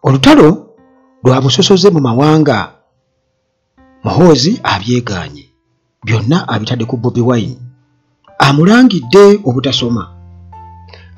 Olutalo lwa busosoze mu mawanga Muhoozi abyegaanye, byonna abitadde ku Bobi Wine, amulangidde obutasoma.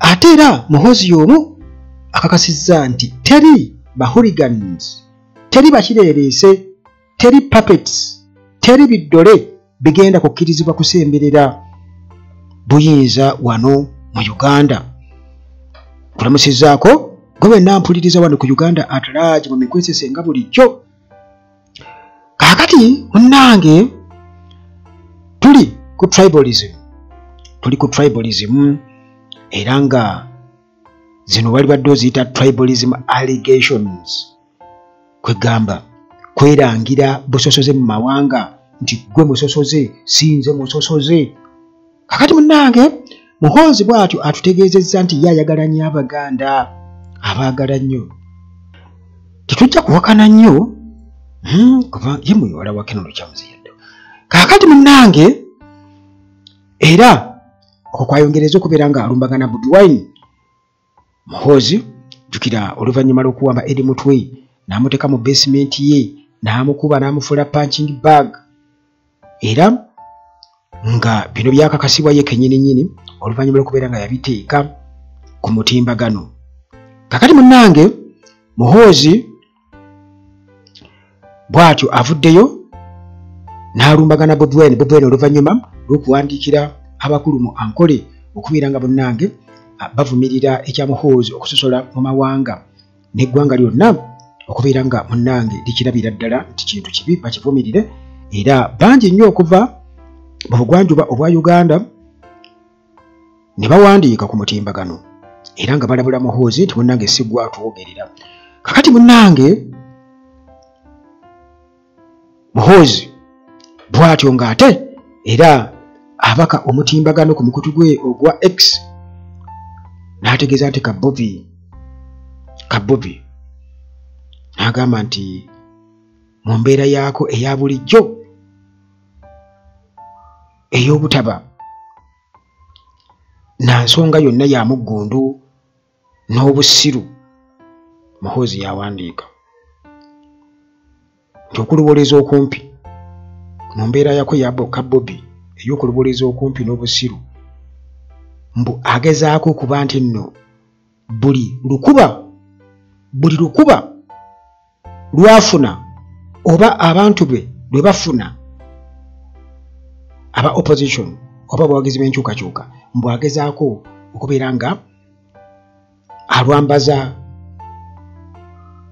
Ate era Muhoozi y'omu akakasizza nti teri ba hooligans, teri bakireereese, teri puppets, teri biddole bigenda kukkirizibwa kusemberera buyinza wano mu Uganda. Kulamusizzaako gwe wenna mpuliriza wano ku Uganda at large mu mikwesese nga bulijjo. Kaakati munnange tuli ku tribalism, tuli ku tribalism era nga zino wali badde oziyita tribalism allegations, kwegamba kwerangira busosoze mu mawanga nti gwe musosoze, si nze musosoze. Kakati munnange Muhoozi bw'atyo atutegeezezza nti ye ayagala nnyo Abaganda, abaagala nnyo. Tetujja kuwakana nnyo kuba ye muwala wa Kenono Kyamuzi yadde. Kaakati munnange era okwo kwayongereza okubeera nga alumbagana Bobi Wine. Muhoozi jjukira oluvannyuma lw'okuwamba Eddie Mutwe n'amuteeka mu basement ye n'amukuba n'amufuula punching bag, era nga bino byakakasibwa ye kennyini nnyini oluvannyuma lw'okubeera nga yabiteeka ku mutimbagano. Kaakati munnange Muhoozi bw'atyo avuddeyo n'alumbagana Bobi Wine. Bobi Wine oluvannyuma lw'okuwandiikira abakulu mu Ankole okubeera nga munnange bavumirira ekya Muhoozi okusosola mu mawanga n'eggwanga lyonna okubeera nga munnange likirabira ddala nti kintu kibi bakivumirire, era bangi nnyo okuva mu bugwanjuba obwa Uganda ne bawandiika ku mutimbagano era nga balabula Muhoozi nti munnange si ggwe atwogerera. Kakati munnange Muhoozi bw'atyo ng'ate era abaka omutimbagano ku mukutu gwe ogwa X n'ategeeza nti Kabobi n'agamba nti mu mbeera yaako eya bulijjo ey'obutaba na nsonga yonna ya muggundu n'obusiru. Muhoozi yawandiika nti okulubooleza okumpi mu mbeera yako ya Kabobi ey'okulubooleza okumpi n'obusiru, mbu agezaako okuba nti nno buli lukuba lwafuna oba abantu be lwe bafuna aba opposition oba abawagizi b'enkyukakyuka, mbu agezaako okubeera nga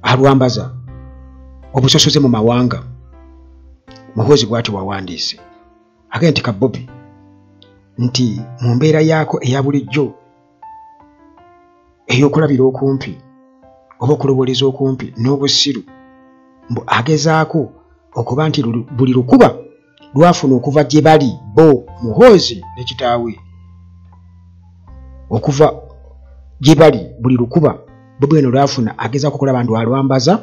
alwambaza obusosoze mu mawanga. Muhoozi bw'atyo wawandiise agenda nti Kabobi nti mu mbeera yaako eya bulijjo ey'okulabira okumpi oba okulowooleza okumpi n'obusiru, mbu agezaako okuba nti buli lukuba lwafuna okuva gye bali bo Muhoozi ne kitaawe, okuva gye bali buli lukuba Bobi Wine lwafuna agezaako okulaba nti alwambaza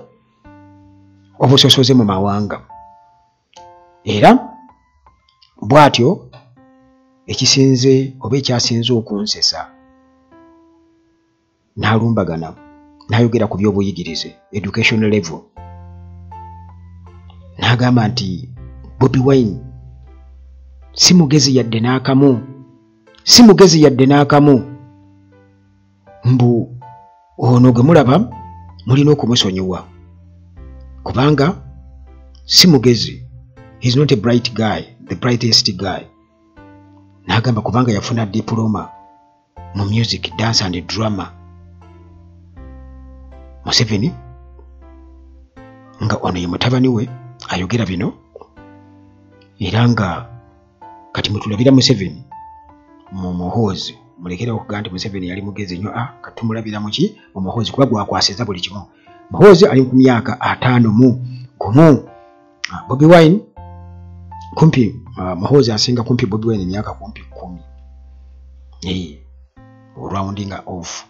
obusosoze mu mawanga. Era bw'atyo ekisinze oba ekyasinze okunsesa n'alumbagana n'ayogera ku by'obuyigirize education level, n'agamba nti Bobi Wine si mugezi yadde n'akamu, si mugezi yadde n'akamu, mbu ono gwe mulaba mulina okumusonyiwa kubanga si mugezi, he is not a bright guy, the brightest guy. N'agamba kubanga yafuna diploma mu music, dance and drama. Museveni nga ono ye mutabani we ayogera bino, era nga kati mutulabira Museveni mu Muhoozi, mulekere okugamba nti Museveni yali mugezi nnyo, kati tumulabira muki mu Muhoozi kuba gwakwasiza buli kimu. Muhoozi ali ku myaka 51, Bobi Wine kumpi, Muhoozi asinga kumpi Bobi Wine emyaka kumpi 10, rounding off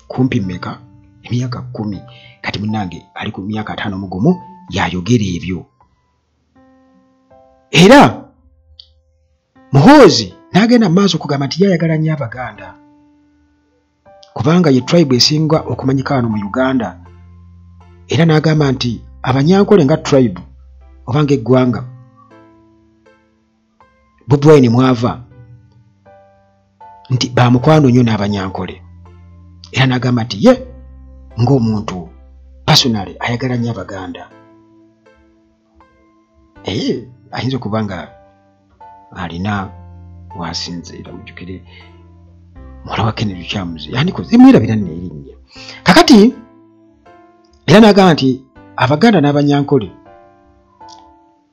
kumpi mmeka emyaka 10. Kati munnange ali ku myaka 51 yayogera ebyo. Era Muhoozi n'agenda mu maaso okugamba nti yayagala nnyo Abaganda kubanga ye tribe esinga okumanyika wano mu Uganda. Era n'agamba nti Abanyankole nga tribe oba ng'eggwanga Bobi Wine mwava nti bamukwano nnyo n'Abanyankole. Era n'agamba nti ye ng'omuntu personally ayagala nnyo Abaganda. Ayinza okuba nga alina wasinziira, mujjukire muwala wa Kennedy Lukyamuzi yandikoze emwerabira nno erinnya. Kakati era n'agamba nti Abaganda n'Abanyankole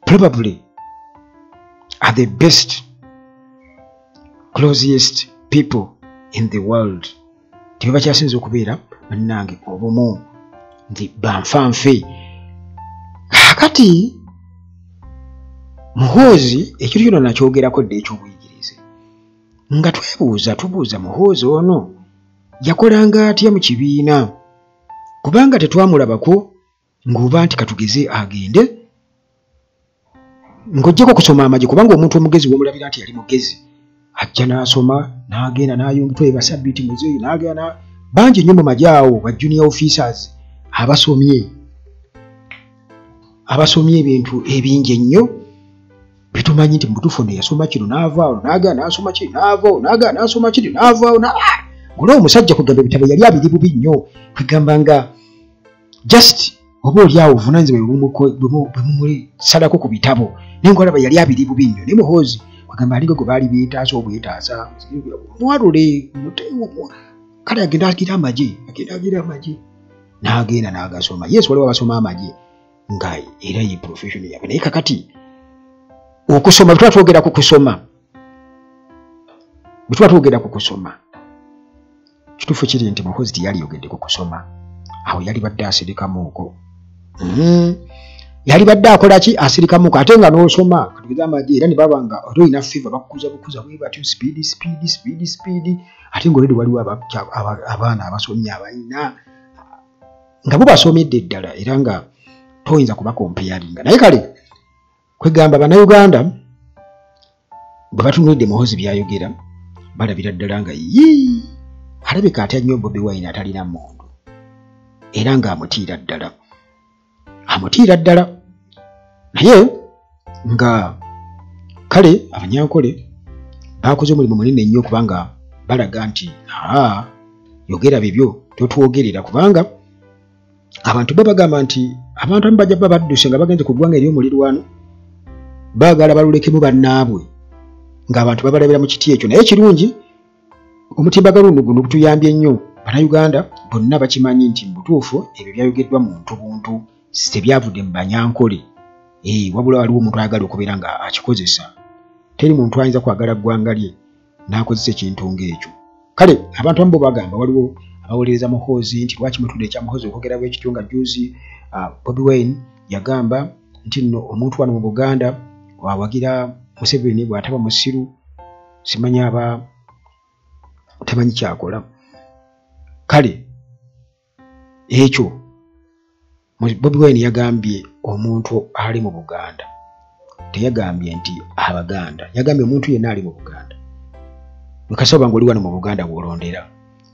probably are the best closest people in the world. Tebakyasinze okubeera bannange obumu nti banfanfe. Kakati Muhoozi ekyo kyonna nakyogerako dda eky'obuyigirize, nga twebuuza tubuuza Muhoozi ono yakolanga atya mu kibiina, kubanga tetwamulabako ng'oba nti katugeze agende ng'oggyeko okusoma amagye, kubanga omuntu omugezi w'omulabira nti yali mugezi ajja n'asoma n'agenda n'ayunga basabbiiti muzeeyi n'agenda bangi nnyo mu magye awo ba junior officers abasomye ebintu ebingi ennyo bitumanyi nti mubutuufu ono yasoma kino n'avaawo n'agenda n'asoma kiri n'avaawo n'agenda n'asoma kiri n'avaawo ng'olaba omusajja kugamba ebitabo yali abiri bubi nnyo, kwegamba nga just oba oli awo obuvunaanyizibwa bwe bumusalako ku bitabo, naye ng'olaba yali abiri bubi nnyo. Naye Muhoozi kwegamba alinga gwe baali beetaasa obwetaasa mwalule kale agenda agira amagye n'agenda n'agasoma. Yesu waliwo abasoma amagye nga era ye profession yaabwe, naye kakati okusoma bwe tuba twogera ku kusoma kituufu kiri nti Muhoozi teyaliyogedde ku kusoma, awo yali badde asirikamuuko. Yali badde akola ki? Asirikamuuko. Ate nga n'osoma katugeze amagye era ne baba nga ate olina fever bakukuza bukuza bwe batyo speed speed speed speed, ate ng'oledi waliwo abaana abasomye abalina nga bo basomedde ddala era nga toyinza kubakompeyaringa. Naye kale kwegamba Bannayuganda bwe batunuulidde Muhoozi by'ayogera balabira ddala nga yii alabika atya nnyo Bobi Wine atalina mmundu, era ng'amutiira ddala Naye nga kale Abanyankole bakoze omulimu munene nnyo kubanga balaga nti aa yogera bibyo totwogerera, kubanga abantu bo bagamba nti abantu abamu bajja baba badduse nga bagenze ku ggwanga ery'omulirwano baagala balulekemu bannaabwe ng'abantu babalabira mu kiti ekyo. Naye kirungi omutimbagano guno gutuyambye nnyo, Bannayuganda bonna bakimanyi nti mu butuufu ebyo byayogeddwa muntu buntu, tebyavudde mu Banyankole. Wabula waliwo omuntu ayagala okubeera nga akikozesa. Teri muntu ayinza kwagala ggwanga lye n'akozesa ekintu ng'ekyo. Kale abantu abamu bo bagamba waliwo abawolereza Muhoozi nti lwaki mutudde ekya Muhoozi okwogera bwe kityo nga juzi Bobi Wine yagamba nti nno omuntu wano mu Buganda awagira Museveni bw'ataba musiru simanyi aba tamanyi kyakola. Kale ekyo Bobi Wine yagambye omuntu ali mu Buganda, teyagambye nti Abaganda, yagambye omuntu yenna ali mu Buganda. Wekasoba ng'oli wano mu Buganda bw'olondera,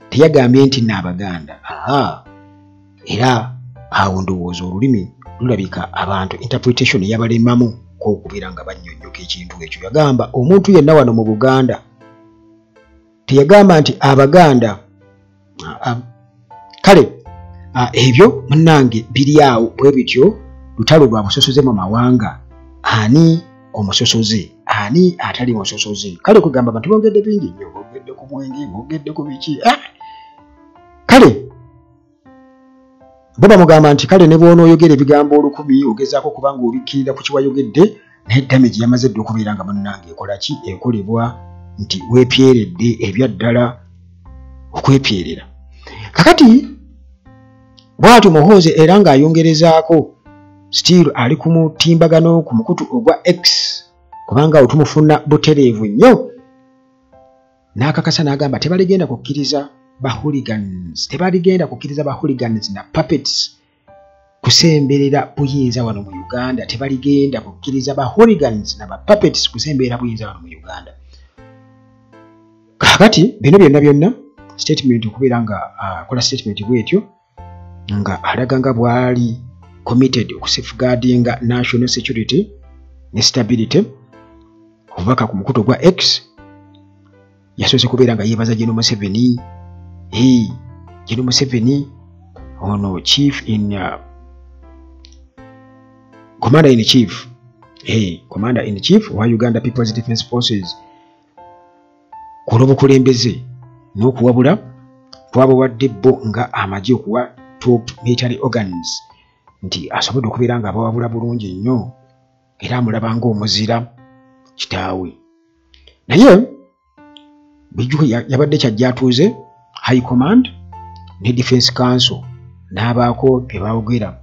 teyagambye nti n'Abaganda. Era awo ndowooza olulimi lulabika abantu interpretation yabalemamu okubeera nga bannyonnyoka ekintu ekyo. Yagamba omuntu yenna wano mu Buganda, teyagamba nti Abaganda. Kale ebyo munnange biri awo bwe bityo, lutalo lwa busosoze mu mawanga, ani omusosoze ani atali musosoze. Kale kugamba abantu bongedde bingi nnyo, bongedde ku mwenge, bongedde ku biki. Kale bo bamugamba nti kale ne bw'onooyogera ebigambo 1000 ogezaako kubanga obikkirira ku kiwayogedde, naye damage yamaze dda okubeera nga munnange ekola ki? Ekolebwa nti weepyeredde ebya ddala okwepyerera. Kakati bw'atyo Muhoozi era ng'ayongerezaako still ali ku mutimbagano ku mukutu ogwa X, kubanga awo tumufuna butereevu nnyo, n'akakasa n'agamba tebaligenda kukkiriza ba hooligans, tebaligenda kukkiriza ba hooligans na puppets kusemberera buyinza wano mu Uganda, tebaligenda kukkiriza ba hooligans na ba puppets kusemberera buyinza wano mu Uganda. Kaakati bino byonna byonna statement okubeera nga akola statement bw'etyo nga alaga nga bw'ali committed okusafeguardinga national security ne stability. Obubaka ku mukutu gwa X yasoose kubeera nga yeebaza General Museveni. General Museveni ono chief in commander in chief, commander in chief wa Uganda People's Defence Forces, ku lw'obukulembeze n'okuwabula twabawadde bo nga amagye okuwa top military organs, nti asobodde okubeera nga abawabula bulungi nnyo era amulaba ng'omuzira kitaawe. Naye bijjuko yabadde kyajja atuuze High Command ne Defence Council n'abaako bye baayogera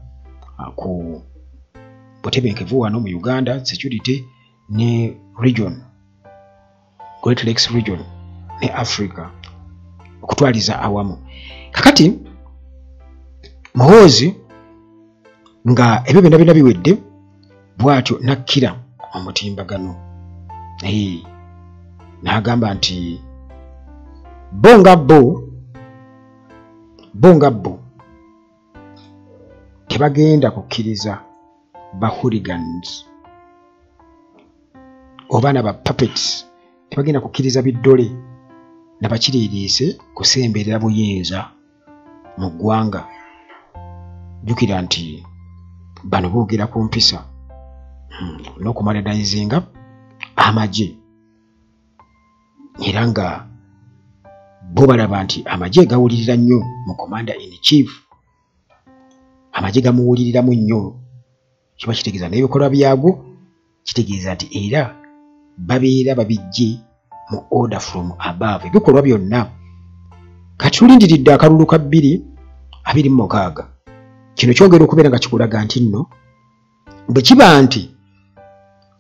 ku butebenkevu wano mu Uganda, security ne region, Great Lakes region ne Africa okutwaliza awamu. Kakati Muhoozi nga ebyo byonna byonna biwedde, bw'atyo n'akkira omutimbagano n'agamba nti bo nga bo tebagenda kukkiriza ba hooligans oba na ba puppets, tebagenda kukkiriza biddole na bakiriiriise kusemberera buyinza mu ggwanga. Jjukira nti bano boogera ku mpisa n'okumodernizinga amagye, era nga bo balaba nti amagye gawulirira nnyo mu commander in chief, amagye gamuwuliriramu nnyo, kiba kitegeeza n'ebikolwa byagwo kitegeeza nti era babeera babijje mu order from above, ebikolwa byonna. Kati tulindiridde akalulu ka 2026. Kino kyongera okubeera nga kikulaga nti nno bwe kiba nti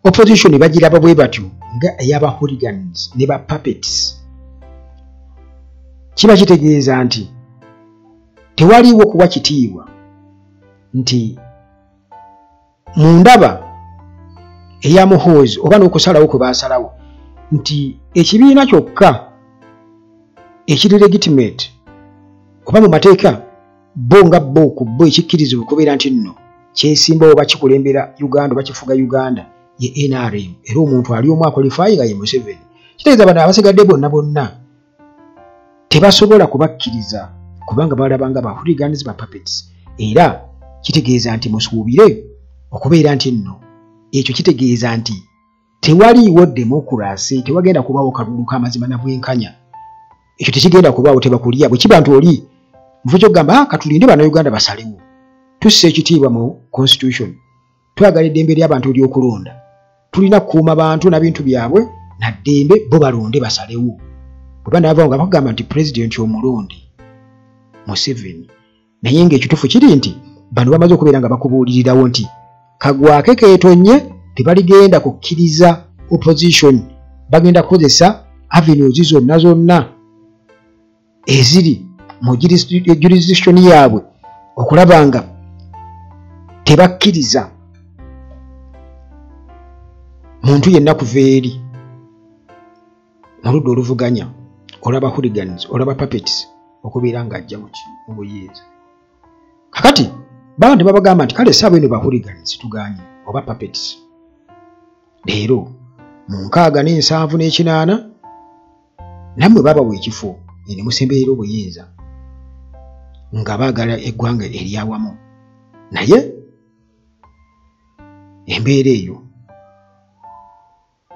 opposition bagiraba bwe batyo nga ey'aba hooligans ne ba puppets, kiba kitegeeza nti tewaliiwo kuwa kitiibwa nti mu ndaba eya Muhoozi oba n'okusalawo kwe baasalawo nti ekibiina kyokka ekiri legitimate oba mu mateeka bo nga bo ku bo ekikkirizibwa okubeera nti nno kyesimba oba kikulembera Uganda oba kifuga Uganda ye NRM, era omuntu ali omu aqualify nga ye Museveni. Kitegeeza bano abasigadde bonna bonna tebasobola kubakkiriza kubanga balaba nga ba hooligans, ba puppets. Era kitegeeza nti musuubire okubeera nti nno ekyo kitegeeza nti tewaliiwo demokurasi, tewagenda kubaawo kalulu k'amazima na bwenkanya. Ekyo tekigenda kubaawo, tebakulya. Bwe kiba nti oli mu kifo ky'okugamba katulinde bannayuganda basalewo, tussa ekitiibwa mu constitution, twagala eddembe ly'abantu ery'okulonda, tulina kukuuma bantu na bintu byabwe na ddembe, bo balonde basalewo. Bwe banaavaawo nga bakugamba nti pulezidenti omulonde Museveni, naye ng'ekituufu kiri nti bano bamaze okubeera nga bakubuulirirawo nti kagwake keetonye, tebaligenda kukkiriza opposition, bagenda kukozesa avenues zonna zonna eziri mu jurisdiction yaabwe okulaba nga tebakkiriza muntu yenna kuva eri mu ludda oluvuganya olaba hooligans, olaba puppets okubeera ng'ajja mu buyinza. Kakati baba tebabagamba nti kale essaawa eno ba hooligans tuganye oba puppets. Leero mu 67 nammwe babawa ekifo ne musemberera obuyinza nga baagala eggwanga eryawamu, naye embeera eyo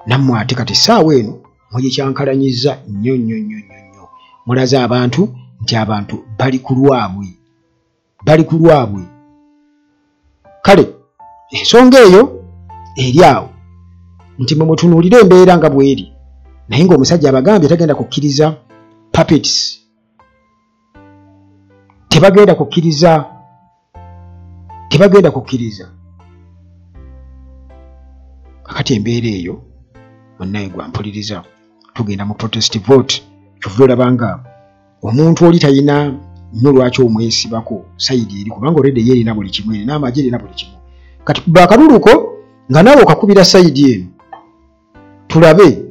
nammwe ate kati essaawa eno mugikyankalanyizza nnyo nnyo nnyo nnyo nnyo. Mulaze abantu nti abantu bali ku lwabwe, bali ku lwabwe. Kale ensonga eyo eri awo nti mwe mutunuulire embeera nga bw'eri, naye ng'omusajja abagambye tagenda kukkiriza puppets, tebagenda kukkiriza, tebagenda kukkiriza. Kakati embeera eyo munnaye gwampuliriza, tugenda mu protest vote. Kyova olaba nga omuntu oli talina nnyo lwaki omwesibako sayidi eri, kubanga already ye erina buli kimu, erina amagye, erina buli kimu. Kati kuba akaluluko nga naawe okakubira sayidi eno, tulabe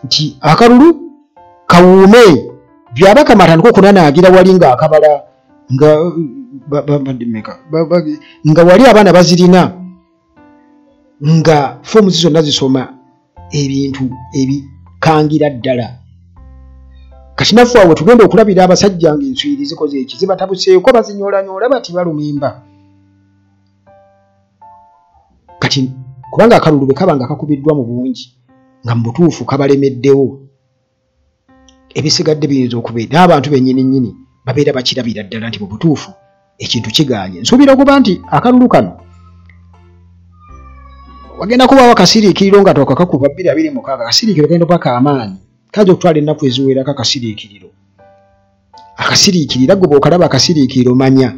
nti akalulu kawuume. Byabakama atandika okunanaagira wali ng'akabala Nga nga wali abaana bazirina nga foomu zonna zisoma ebintu ebikangira ddala. Kati naffe awo tugenda okulabira abasajja ng'enswiri zikoze eki, zibatabuseeko, bazinyoolanyoola bati balumimba. Kati kubanga akalulu bwe kaba nga kakubiddwa mu bungi nga mu butuufu kabalemeddewo, ebisigadde biyinza okubeera n'abantu bennyini nnyini babeera bakirabira ddala nti mu butuufu ekintu kigaanye. Nsuubira okuba nti akalulu kano wagenda kubaawo akasiriikiriro nga twakakakuba 2026. Akasiriikiriro kagenda kuba kaamaanyi, kajja okutwala ennaku eziwerako. Akasiriikiriro akasiriikirira gwe bw'okalaba akasiriikiriro manya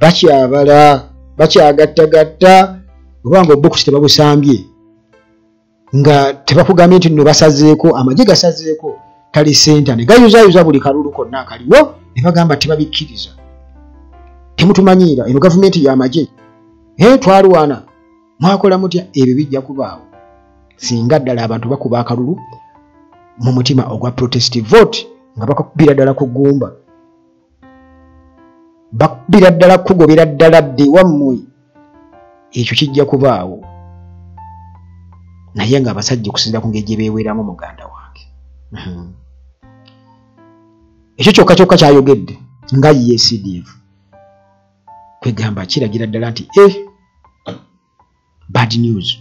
bakyabala, bakyagattagatta, obanga obukusi tebabusambye nga tebakugambye nti nno basazeeko, amagye gasazeeko tali senta ne gayuzayuza buli kalulu konna akaliwo ne bagamba tebabikkiriza, temutumanyiira, eno gavumenti y'amagye, twalwana, mwakola mutya. Ebyo bijja kubaawo singa ddala abantu bakuba akalulu mu mutima ogwa protest vote, nga bakakubira ddala ku ggumba, bakubira ddala kugobera ddala dde wammwe. Ekyo kijja kubaawo, naye nga abasajja okusinziira ku ngeri gye beeweramu, muganda wange, ekyo kyokka kyokka kyayogedde nga ye CDF kwegamba kiragira ddala nti bad news.